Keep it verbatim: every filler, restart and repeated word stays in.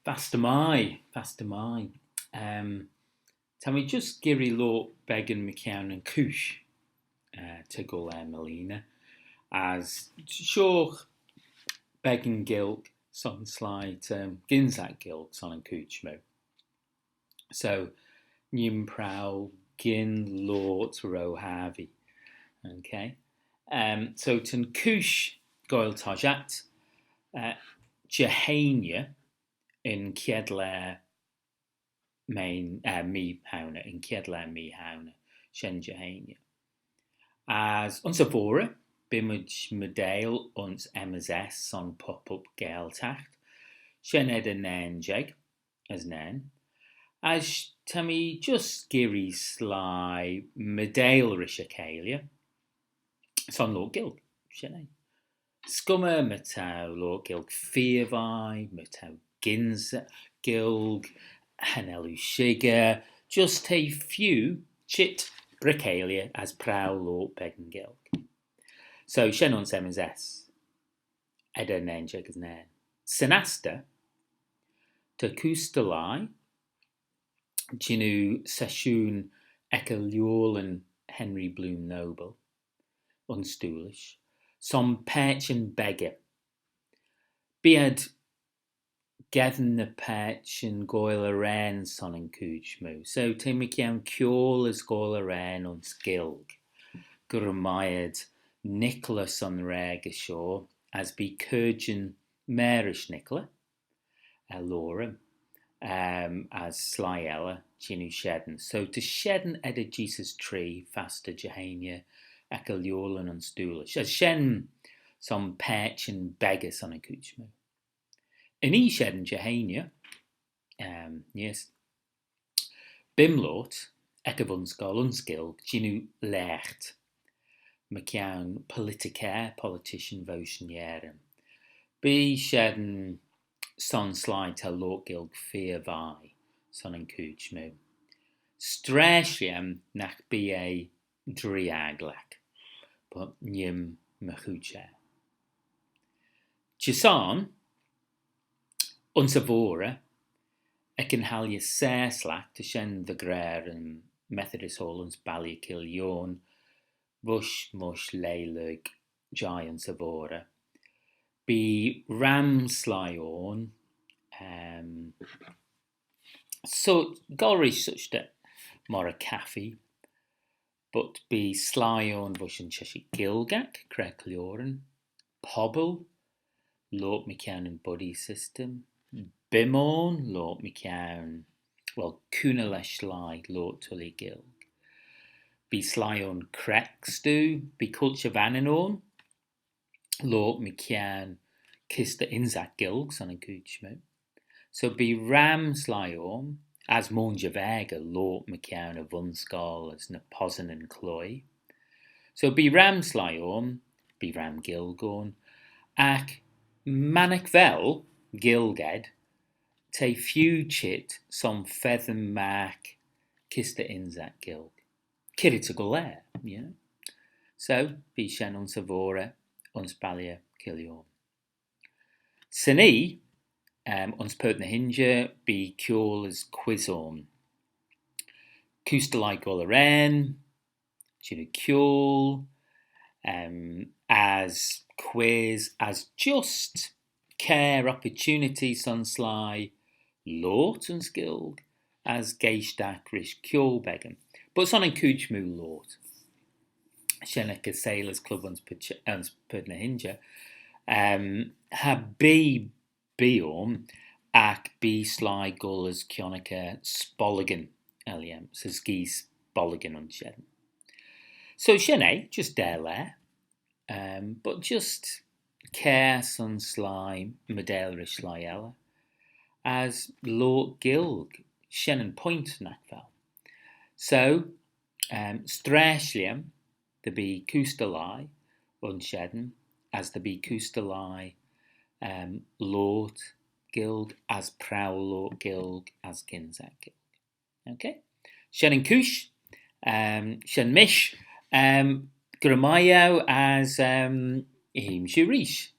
Fastyr mie, fastyr mie. Um, ta mee just geearree loayrt beggan mychione yn chooish, uh, ta goll er mleeaney, as shoh beggan Gaelg son sleih, um, gynsaghey Gaelg son yn chooid smoo. So, nee'm prowal gyn loayrt ro Harvey. Okay. Um, so, ta'n chooish goaill toshiaght, uh, Jeheiney yn chied laa Mee, uh, Mee Houney, yn chied laa Mee Houney, shen Jeheiney. As ayns y voghrey, bee mayd meeiteil ayns M S S son pop-up Gaeltaght, shen eddyr nane jeig as nane. As ta mee just geearree sleih meeiteil rish y cheilley son loayrt Gaelg, shen eh. S'cummey my t'ou loayrt Gaelg feer vie, my t'ou gynsaghey Gaelg, cha nel oo shickyr, just t'eh feeu çheet bry-cheilley as prowal loayrt beggan Gaelg. So, shen ayns M S S, eddyr nane jeig as nane. Shen astyr, ta coostal lhie, jannoo seshoon ec y Leoraghyn Henry Bloom Noble ayns Doolish, son paitçhyn beggey. Bee ad geddyn ny paitçhyn goaill arrane son yn chooid smoo. So, t'eh mychione kiaull as goaill arrane ayns Gaelg. Gura mie ayd Nicola son raag shoh, as bee caarjyn marish Nicola, er loayrtyn, um, as sleih elley jannoo shen. So, ta shen eddyr jees as tree fastyr Jeheiney ec y Leoraghyn ayns Doolish. As shen son paitçhyn beggey son yn chooid smoo. Yn oie shen Jeheiney, um, yes, bee'm loayrt ec y vunscoill ayns Gaelg jannoo laagh, mychione politicaire, politician voish yn Nerin. Bee shen son sleih ta loayrt Gaelg feer vie son yn chooid smoo. S'treisht lhiam nagh bee eh dree agglagh, but nee'm my chooid er. Çheet son, ayns y voghrey, ec yn halley Saslagh, ta shen dy ghra yn Methodist Hall ayns Balley Keeill Eoin, voish, voish lieh lurg jeih ayns y voghrey. Bee ram sleih ayn, um, so, goll rish such dy, myr y caffee, but bee sleih ayn voish yn Çheshaght Gaelgagh, creck lioaryn, pobble, loayrt mychione yn buddy system, bee'm ayn, loayrt mychione, well, cooney lesh lhie, loayrt tuilley Gaelg. Bee sleih ayn creck stoo, bee culture Vannin ayn, loayrt mychione kys dy ynsagh Gaelg son yn chooid smoo. So bee ram sleih ayn, as mooinjer veggey loayrt mychione y vunscoill as ny possanyn cloie. So bee ram sleih ayn, bee ram Gaelg ayn, agh mannagh vel Gaelg ayd, t'eh feeu çheet son feddyn magh kys dy ynsagh Gaelg. C'red ta goll er, you know. So, bee shen ayns y voghrey, ayns Balley Keeill Eoin. Shen oie, um, ayns Purt ny h-Inshey, bee kiaull as quiz ayn. Coostal lhie goaill arrane, jannoo kiaull, um, as quiz, as just kiare opportunity son sleih loayrt yn Gaelg, as geaishtagh rish kiaull beggan. But son yn chooid smoo loayrt. Shen ec y Sailors Club ayns Purt-, ayns Purt ny h-Inshey. Um, cha bee bee ayn, agh bee sleih goll as kionnaghey spolligan, er lhiam, as gee spolligan ayns shen. So shen eh, just daa laa, um, but just kiare son sleih meeiteil rish sleih elley, as loayrt Gaelg, shen yn point, nagh vel. So, um, s'treisht lhiam dy bee coostal lhie ayns shen, as dy bee coostal lhie, um, loayrt Gaelg, as prowal loayrt Gaelg, as gynsaghey Gaelg. Okay? Shen yn chooish, um, shen mish, um, gura mie eu as, um, hene shiu reesht.